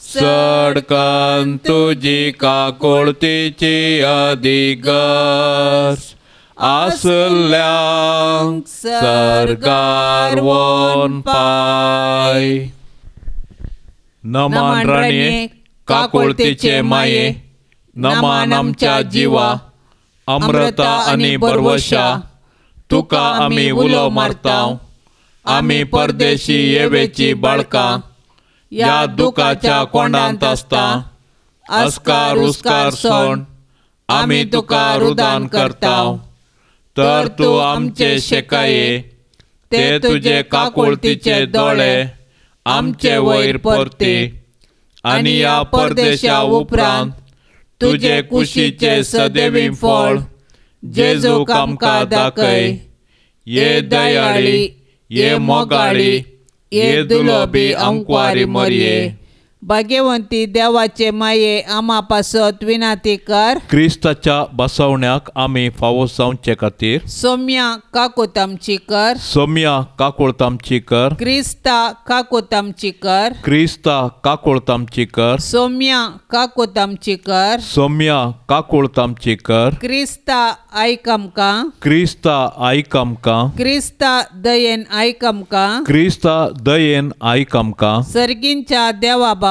सडकन तुजी काकुळतीची अधिगस आसल्यांक सर्गार वोन पाय. नमान राणये, काकुळतीचे माये, नमान आमच्या जिवा, अमृता आनी बरवशा, तुका आमी उलो मारता. आमी परदेशी येवेची बाळकां ह्या दुखाच्या कोंडांत आसता. अस्कार उस्कार सोण आमी तुका रुदान करता. तर तूं आमचे शेकाये ते तुजे काकुळतीचे दोळे आमचे वयर परती आनी ह्या परदेशा उपरांत तुजे कुशीचे सदैवी फळ जेजूक आमकां दाखय. ये दयाळी, ये मोगाळी, ये दुलोबी अंकवारी मरये. भाग्यवंती देवाचे माये आमा पासत विनाती कर. क्रिस्ताच्या बसवण्याक आमी फावो जावचे खातीर सोम्या काकूत आमची कर. सोम्या काकूत आमची कर. क्रिस्ता काकूत आमची कर. क्रिस्ता काकूत आमची कर. सोम्या काकूत आमची कर. सोम्या काकूत आमची कर. क्रिस्ता आयक आमकां. क्रिस्ता आयक आमकां. क्रिस्ता दयेन आयक आमकां. क्रिस्ता दयेन आयक आमकां. सर्गींच्या देवा बापा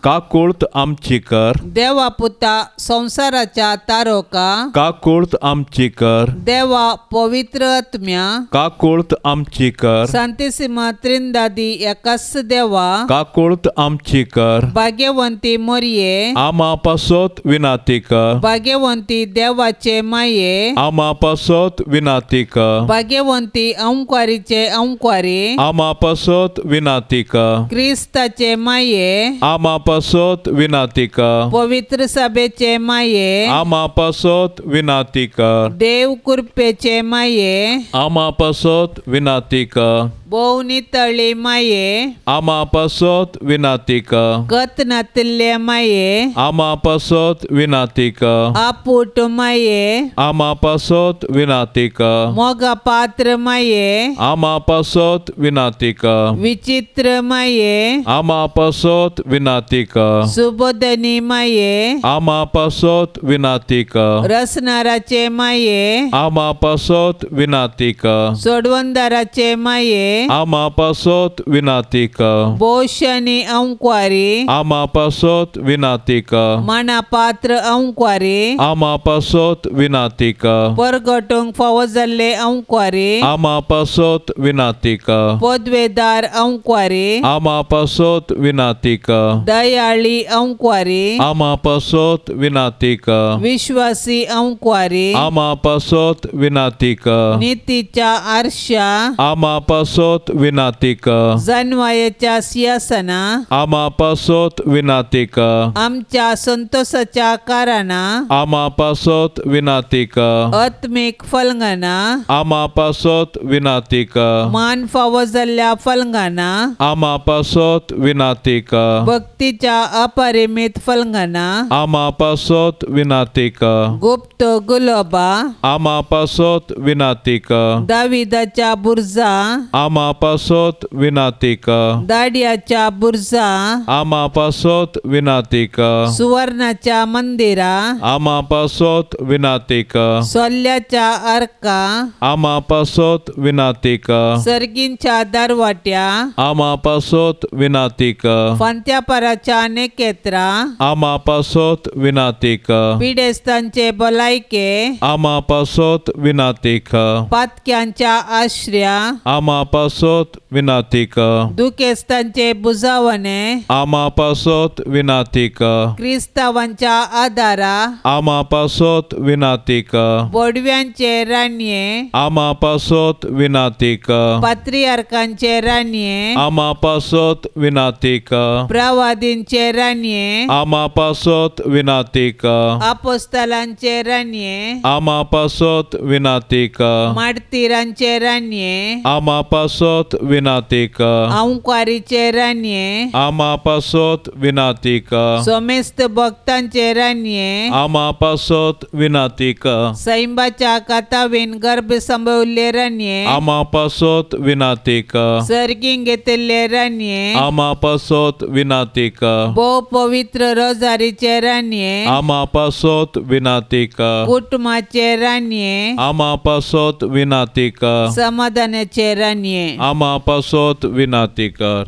काकूत आमची कर. देवा पुता संवसाराच्या तारोका काकूत आमची कर. देवा पवित्र आत्म्या काकूत आमची कर. सांतिसिमा त्रिंदादी एकाच देवा काकूत आमची कर. भाग्यवंती मोरये आमा पासत विनाती कर. भाग्यवंती देवाचे माये आमा पासत विनाती कर. भाग्यवंती अंकवारीचे अंकवारी आमा पासत विनाती कर. क्रिस्ताचे माये आमा पासत विनाती कर. पवित्र सभेचे माये आमा पासत विनाती कर. देव कृपेचे माये आमा पासत विनाती कर. भोव नितळी माये आमा पासत विनाती कर. गत नातिल्ले माये आमा पासत विनाती कर. आपूट माये आमा पासत विनाती कर. मोगा पात्र माये आमा पासत विनाती कर. विचित्र माये आमा पासत विनाती कर. सुबोधनी माये आमा पासत विनाती कर. रसनाराचे माये आमा पासत विनाती कर. सोडवंदाराचे माये आमा पासत विनाती कर. बोशनी अंकवारी आमा पासत विनाती कर. माना पात्र अंकवारी आमा पासत विनाती कर. परगटूंक फावो जाल्ले अंकवारी आमा पासत विनाती कर. पदवेदार अंकवारी आमा पासत विनाती कर. दयाळी अंकवारी आमा पासत विनाती कर. विश्वासी अंकवारी आमा पासत विनाती कर. नितीच्या आरशा आमा पासत विनाती कर. जनवायेच्या सिंहासना आमा पासत विनाती कर. आमच्या संतोषाच्या कारणां आमा पासत विनाती कर. आत्मीक फलंगाना आमा पासत विनाती कर. मान फावो जाल्ल्या फलंगाना आमा पासत विनाती कर. भक्तीच्या अपरिमित फलंगाना आमा पासत विनाती कर. गुप्त गुलोबा आमा पासत विनाती कर. दाविदाच्या बुर्जा आमा पासत विनाती कर. दाडियाच्या बुर्जा आमा पासत विनाती कर. सुवर्णाच्या मंदिरा आमा पासत विनाती कर. सोल्याच्या अर्का आमा पासत विनाती कर. सर्गींच्या दरवाट्या आमा पासत विनाती कर. फांत्यापाराच्या नेकेत्रा आमा पासत विनाती कर. पिडेस्तांचे भलायके आमा पासत विनाती कर. पातक्यांच्या आश्र्या आमा पासत विनाती कर. दुखेस्तांचे बुजावणे आमा पासत विनाती कर. क्रिस्तावांच्या आदारा आमा पासत विनाती कर. बोडव्यांचे राणये आमा पासत विनाती कर. पात्रियार्कांचे राणये आमा पासत विनाती कर. प्रवादींचे राणये आमा पासत विनाती कर. आपोस्तलांचे राणये आमा पासत विनाती कर. मार्तीरांचे राणये आमा पासत विनाती कर. अंकवारीचे राणये आमा पासत विनाती कर. सोमेस्त भक्तांचे राणये आमा पासत विनाती कर. सैंबाच्या कातावीन गर्भ संभवल्ले राणये आमा पासत विनाती कर. सर्गीं घेतिल्ले राणये आमा पासत विनाती कर. भोव पवित्र रोजारीचे राणये आमा पासत विनाती कर. कुटुंबाचे राणये आमा पासत विनाती कर. समाधानाचे राणये आमा पासत विनाती कर.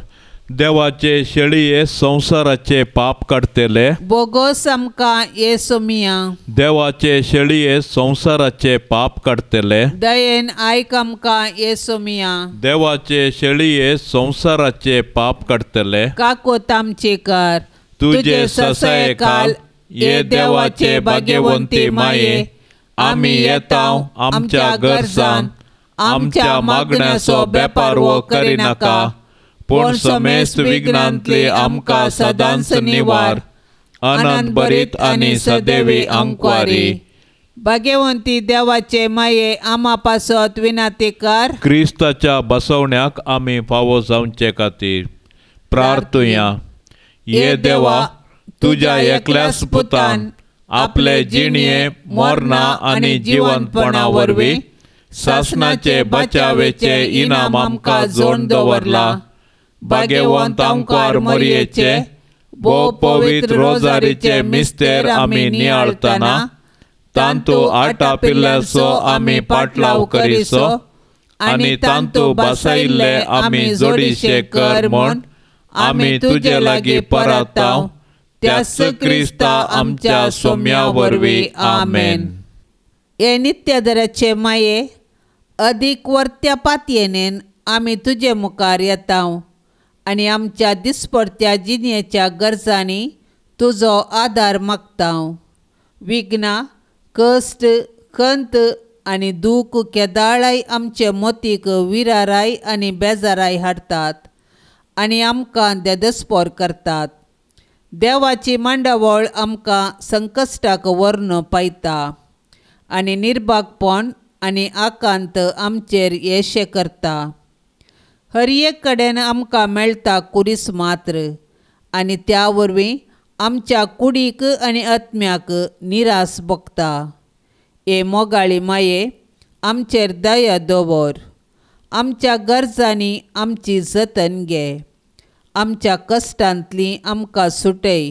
देवाचे शेळये संवसाराचे पाप काडटले, बोगोस आमकां येसोमिया। देवाचे शेळये संवसाराचे पाप काडटले, दयेन आयक आमकां येसोमिया। देवाचे शेळये संवसाराचे पाप काडटले, काकोत आमचे कर। तुजे ससायेखाल ये देवाचे भाग्यवंती माये, आमी येता आमच्या गरजान, आमच्या मागण्याचो बेपारवो करिनाका, पूण समेस्त विघ्नांतली आमकां सदांच निवार। आनंद भरीत आनी सदैवी आंकवारी। भाग्यवंती देवाचे माये, आमा पासत विनाती कर। क्रिस्ताच्या बसवण्याक आमी फावो जावचे खातीर प्रार्थुया। ये देवा, तुज्या एकल्याच पुतान आपले जिणये मरणा आनी जिवंतपणा वरवीं सासणाचे बचावेचे इनाम आमकां जोड दवरला। भाग्यवंत आंकवार मोरयेचे भोव पवित्र रोजारीचे मिस्तेर आमी नियाळतना तांतू आटापिल्ल्याचो आमी पाटलाव करीसो आनी तांतू बसायिल्ले आमी जोडीशे कर म्हूण आमी तुजे लागीं परताव, त्याच क्रिस्ता आमच्या सोम्या वरवीं। आमेन। हे नित्यादराचे माये, अदीक वर्त्या पातयेनेन आमी तुजे मुखार येता आनी आमच्या दिसपडत्या जिणेच्या गरजांनी तुजो आदार मागता। विघ्नां, कश्ट, खंत आनी दूख केदाळाय आमचे मोतीक विराराय आनी बेजाराय हाडटात आनी आमकां देदस्पोर करतात। देवाची मांडावळ आमकां संकश्टाक व्हरून पायता आनी निर्भागपण आनी आकांत आमचेर येशे करता। हर एक कडेन आमकां मेळटा कुरीस मात्र आनी त्या वरवीं आमच्या कुडीक आनी आत्म्याक निरास भोगता। हे मोगाळी माये, आमचेर दया दवर, आमच्या गरजांनी आमची जतन घे, आमच्या कश्टांतली आमकां सुटय।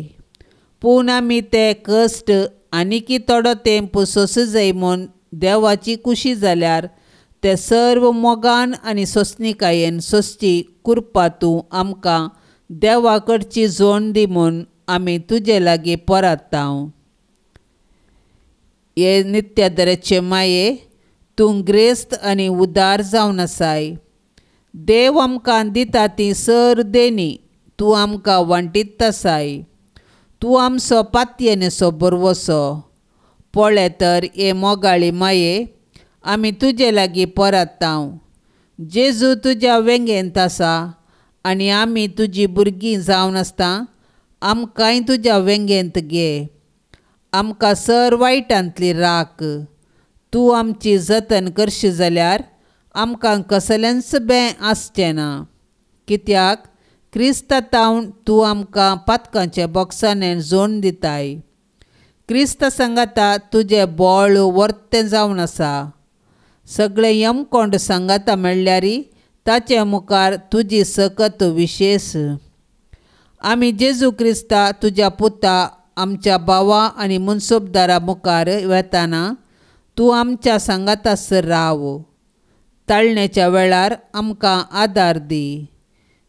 पूण आमी ते कश्ट आनीकी थोडो तेंप सोंसूं जाय म्हूण देवाची खुशी जाल्यार ते सर्व मोगान आनी सोंसणिकायेन सोंसची कृपा तूं आमकां देवा कडची जोड दी म्हूण आमी तुजे लागीं परताव। हे नित्यादराचे माये, तूं ग्रेस्त आनी उदार जावन आसाय। देव आमकां दिता ती सर देणी तूं आमकां वांटीत आसाय। तूं आमचो पातयेनेचो बरवसो। पळय तर हे मोगाळी माये, आमी तुजे लागीं परताव। जेजू तुज्या वेंगेंत आसा आनी आमी तुजी भुरगीं जावन आसता, आमकांय तुज्या वेंगेंत घे। आमकां सर वायटांतली राख। तूं आमची जतन करशी जाल्यार आमकां कसलेंच बें आसचें ना, कित्याक क्रिस्ता तावन तूं आमकां पातकांच्या बॉक्सांनी जोड दिताय। क्रिस्ता सांगाता तुजें बळ वर्तें जावन आसा। सगळें यमकोंड सांगाता म्हणल्यार ताचे मुखार तुजी सकत विशेश। आमी जेजू क्रिस्ता तुज्या पुता आमच्या भावा आनी मुनसोबदारा मुखार वेताना तूं आमच्या सांगातासर राव। ताळण्याच्या वेळार आमकां आदार दी।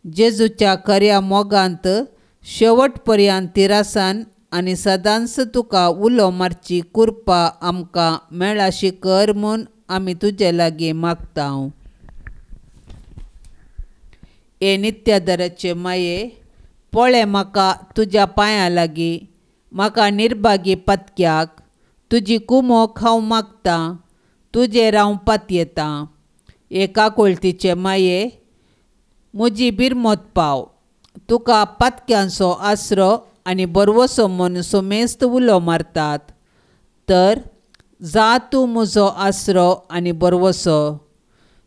जेजूच्या खऱ्या मोगांत शेवट पर्यंत तिरासान आनी सदांच तुका उलो मारची कृपा आमकां मेळाशी कर म्हूण आमी तुजे लागीं मागता। हे नित्यादराचे माये, पळय म्हाका तुज्या पांयां लागीं, म्हाका निर्भागी पतक्याक तुजी कुमोक हांव मागतां, तुजेर हांव पातयेतां। हे काकुळतीचे माये, म्हजी बिरमोत पाव। तुका पातक्यांचो आसरो आनी बरवसो म्हूण सोमेस्त उलो मारतात, तर जा तूं म्हजो आसरो आनी बरवसो।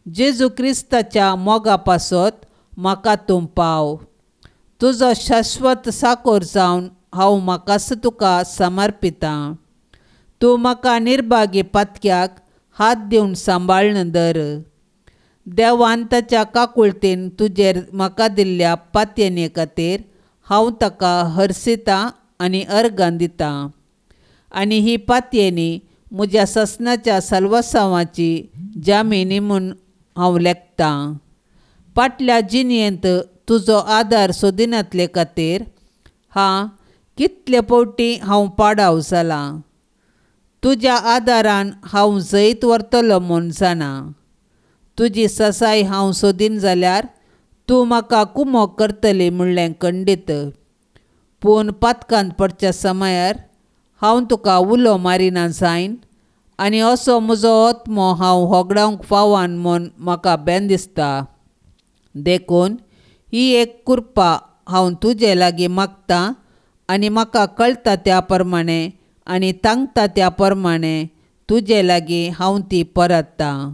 जेजू क्रिस्ताच्या मोगा पासत म्हाका तूं पाव। तुजो शाश्वत साकोर जावन हांव म्हाकाच तुका समर्पितां। तूं म्हाका निर्भागी पातक्याक हात दिवन सांबाळ्न धर। देवान ताच्या काकुळतेन तुजेर म्हाका दिल्ल्या पातयेने खातीर हांव ताका हरसितां आनी अर्गां दितां आनी ही पातयेनी म्हज्या ससनाच्या साल्वासांवाची जामिनी म्हूण हांव लेखतां। फाटल्या जिणेंत तुजो आदार सोदिनातले खातीर हा कितले फावटी हांव पाडाव जालां. तुज्या आदारान हांव जैत व्हरतलो म्हूण जाणा. तुजी ससाय हांव सोदीन जाल्यार तूं म्हाका कुमोक करतली म्हणलें खंडीत. पूण पातकांत पडच्या समयार हांव तुका उलो मारिना जायन आनी असो म्हजो आत्मो हांव होगडावंक फावान म्हूण म्हाका बेन दिसता. देखून ही एक कृपा हांव तुजे लागीं मागतां आनी म्हाका कळटा त्या प्रमाणे आनी तांकता त्या प्रमाणे तुजे लागीं हांव ती परत्तां.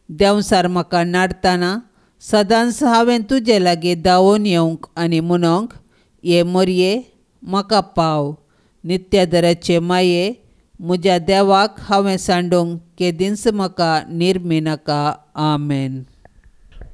देंवसार म्हाका नाडतना सदांच हांवें तुजे लागीं धांवून येवंक आनी म्हणोंक, ये मोरये म्हाका पाव. नित्यादराचे माये म्हज्या देवाक हांवें सांडूंक केदींच म्हाका निर्मी नाका. आमेन.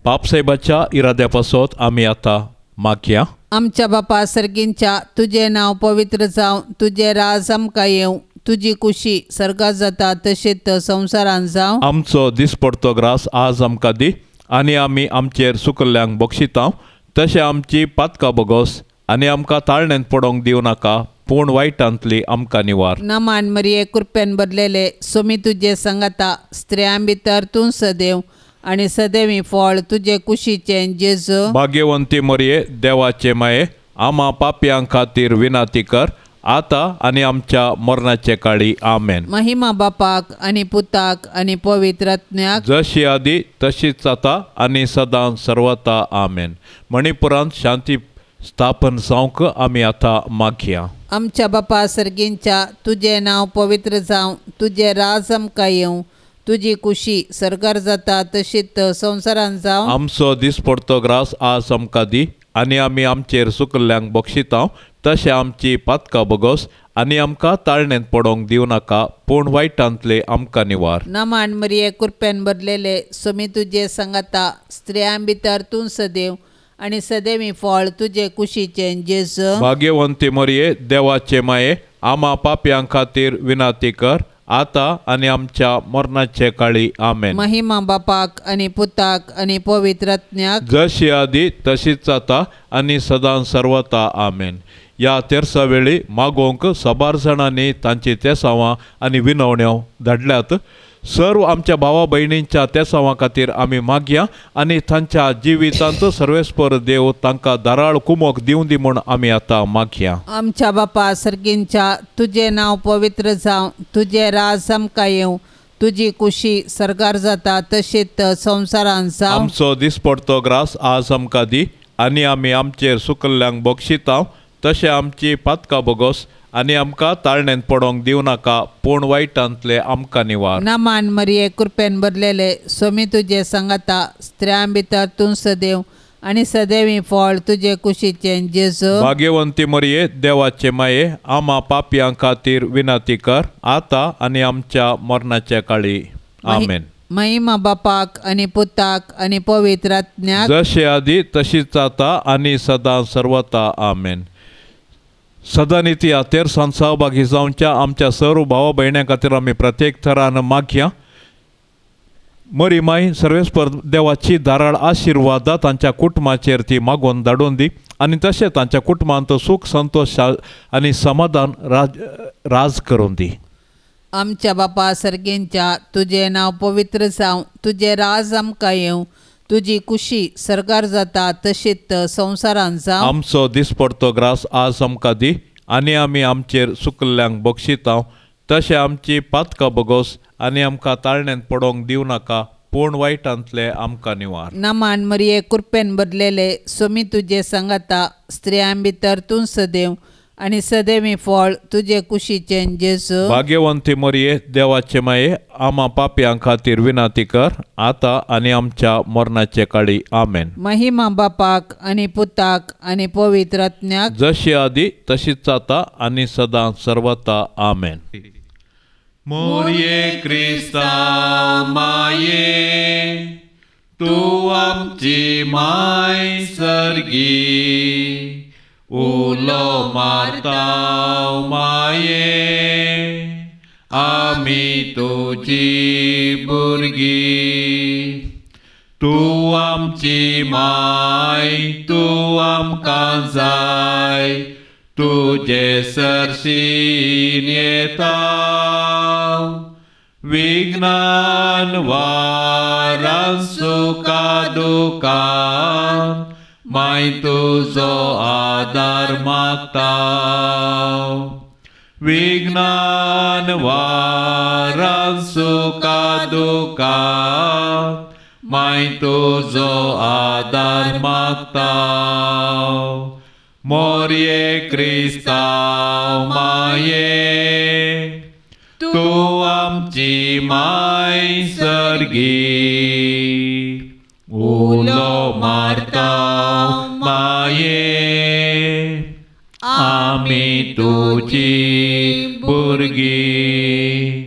बापसाहेबाच्या इराद्या पासत आमी आतां मागया. आमच्या बापा सर्गींच्या, तुजें नांव पवित्र जावं, तुजें राज आमकां येवं, तुजी कुशी सर्गात जाता तशेंच संवसारांत जावं. आमचो दिसपडतो ग्रास आज आमकां दी आनी आमी आमचेर सुकल्ल्यांक बक्षितांव तशें आमची पातकां बोगोस आनी आमकां ताळण्यांत पडोवंक दिवं नाका, पूण वायटांतली आमकां निवार. नमान मरिये, कृपेन भरलेले, सोमी तुजे संगाता, स्त्रियां भितर तूं सदैव आनी सदैवी फळ तुजे कुशीचें जेजू. भाग्यवंती मरिये, देवाचे माये, आमा पापयां खातीर विनाती कर, आतां आनी आमच्या मरणाचे काळी. आमेन. महिमा बापाक आनी पुताक आनी पवित्र आत्म्याक, जशी आदी तशीच आतां आनी सदां सर्वता. आमेन. मणिपुरांत शांती स्थापन जावंक आमी आतां मागया. आमच्या बापा सर्गींच्या, तुजें नांव पवित्र जावं, तुजें राज आमकां येवं, तुजी कुशी सर्गार जाता तशीच संवसारांत जावं. आमचो दिसपडतो ग्रास आज आमकां दी आनी आमी आमचेर सुकल्ल्यांक बक्षितांव तशें आमची पातकां बोगोस आनी आमकां ताळण्यांत पडोवंक दिवं नाका, पूण वायटांतले आमकां निवार. नमान मरिये, कृपेन भरलेले, सोमी तुजे संगाता, स्त्रियां भितर तूं सदैव आनी सदैवी फळ तुजे कुशीचें जेजू. भाग्यवंती मरिये, देवाचे माये, आमा पापयां खातीर विनाती कर, आतां आनी आमच्या मरणाचे काळी. आमेन. महिमा बापाक आनी पुताक आनी पवित्र आत्म्याक, जशी आदी तशीच आतां आनी सदां सर्वता. आमेन. ह्या तेरसा वेळी मागोवंक साबार जाणांनी तांची तेसांवां आनी विनवण्यो धाडल्यात. सर्व आमच्या भावा भयणींच्या तेसांवां खातीर आमी मागया आनी तांच्या जिवितांत सर्वेस्पर देव तांकां धाराळ कुमोक दिवं दी म्हूण आमी आतां मागया. आमच्या बापा सर्गींच्या, तुजें नांव पवित्र जावं, तुजें राज आमकां येवं, तुजी कुशी सर्गार जाता तशीच संवसारांत जावं. आमचो दिसपडतो ग्रास आज आमकां दी आनी आमी आमचेर सुकल्ल्यांक बक्षितांव तशें आमची पातकां बोगोस आनी आमकां ताळण्यांत पडोवंक दिवं नाका, पूण वायटांतले आमकां निवार. नमान मरिये, कृपेन भरलेले, सोमी तुजे संगाता, स्त्रियां भितर तूं सदैव आनी सदैवी फळ तुजे कुशीचें जेजू. भाग्यवंती मरिये, देवाचे माये, आमा पापयां खातीर विनाती कर, आतां आनी आमच्या मरणाच्या काळी. आमेन. महिमा बापाक आनी पुताक आनी पवित्र आत्म्याक, जशे आदी तशीच आतां आनी सदां सर्वता. आमेन. सदांनी ह्या तेरसान सहभागी जावच्या आमच्या सर्व भावा भयण्यां खातीर आमी प्रत्येक थरान मागया. मरी माय सर्वेस्पर देवाची धाराळ आशिर्वादा तांच्या कुटुंबाचेर ती मागोवन धाडून दी आनी तशें तांच्या कुटुंबांत सूख संतोश आनी समाधान राज करून दी. आमच्या बापा सर्गींच्या, तुजें नांव पवित्र जावं, तुजें राज आमकां येवं, तुजी कुशी सर्गार जाता तशीच संवसारांत जावं. आमचो दिसपडतो ग्रास आज आमकां दी आनी आमी आमचेर सुकल्ल्यांक बक्षितांव तशें आमची पातकां बोगोस आनी आमकां ताळण्यांत पडोवंक दिवं नाका, पूण वायटांतले आमकां निवार. नमान मरिये, कृपेन भरलेले, सोमी तुजे संगाता, स्त्रियां भितर तूं सदैव आनी सदैवी फळ तुजे कुशीचें जेजू. भाग्यवंती मरिये, देवाचे माये, आमा पापयां खातीर विनाती कर, आतां आनी आमच्या मरणाचे काळी. आमेन. महिमा बापाक आनी पुताक आनी पवित्र आत्म्याक, जशी आदी तशीच आतां आनी सदां सर्वता. आमेन. मोरये क्रिस्ता माये, तूं आमची माय सर्गी, उलो मारता माये, आमी तुजी भुरगीं. तूं आमची माय तूं आमकां जाय तुजे सरशीन येता विज्ञान वारान सुखा दुखान माय तुजो आदार मागता विज्ञान वारान सुखा दुखान माय तुजो आदार मागता मोरये क्रिस्तांव माये तूं आमची माय सर्गी उलो मारता माये आमी तुजी भुरगीं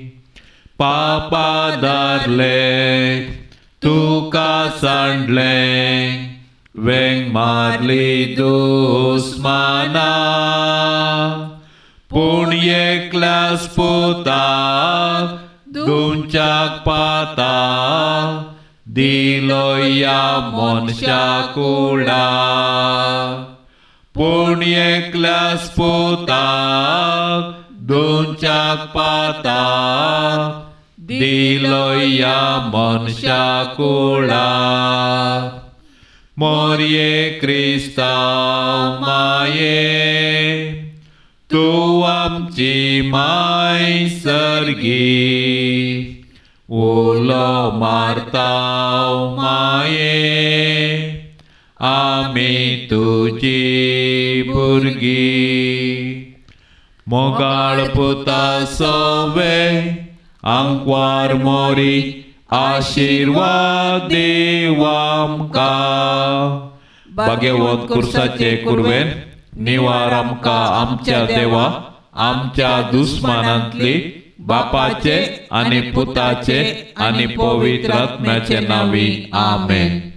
पापा धरले तुका सांडलें वेंग मारली दुस्माना पूण एकल्याच पुताक दुमच्याक पाता दिलो ह्या मनशा कुळाक पूण एकल्याच पुताक दुमच्याक पाता दिलो ह्या मनशा कुळाक मोरये क्रिस्तांव माये तूं आमची माय सर्गी उलो मारता माये आमी तुजी भुरगीं मोगाळ पुता सोवे आंकवार मोरी आशिर्वाद दीव आमकां भाग्यवंत कुर्साचे कुर्वेन निवार आमकां आमच्या देवा आमच्या दुस्मानांतली बापाचे आनी पुताचे आनी पवित्र आत्म्याचे नांवी आमेन.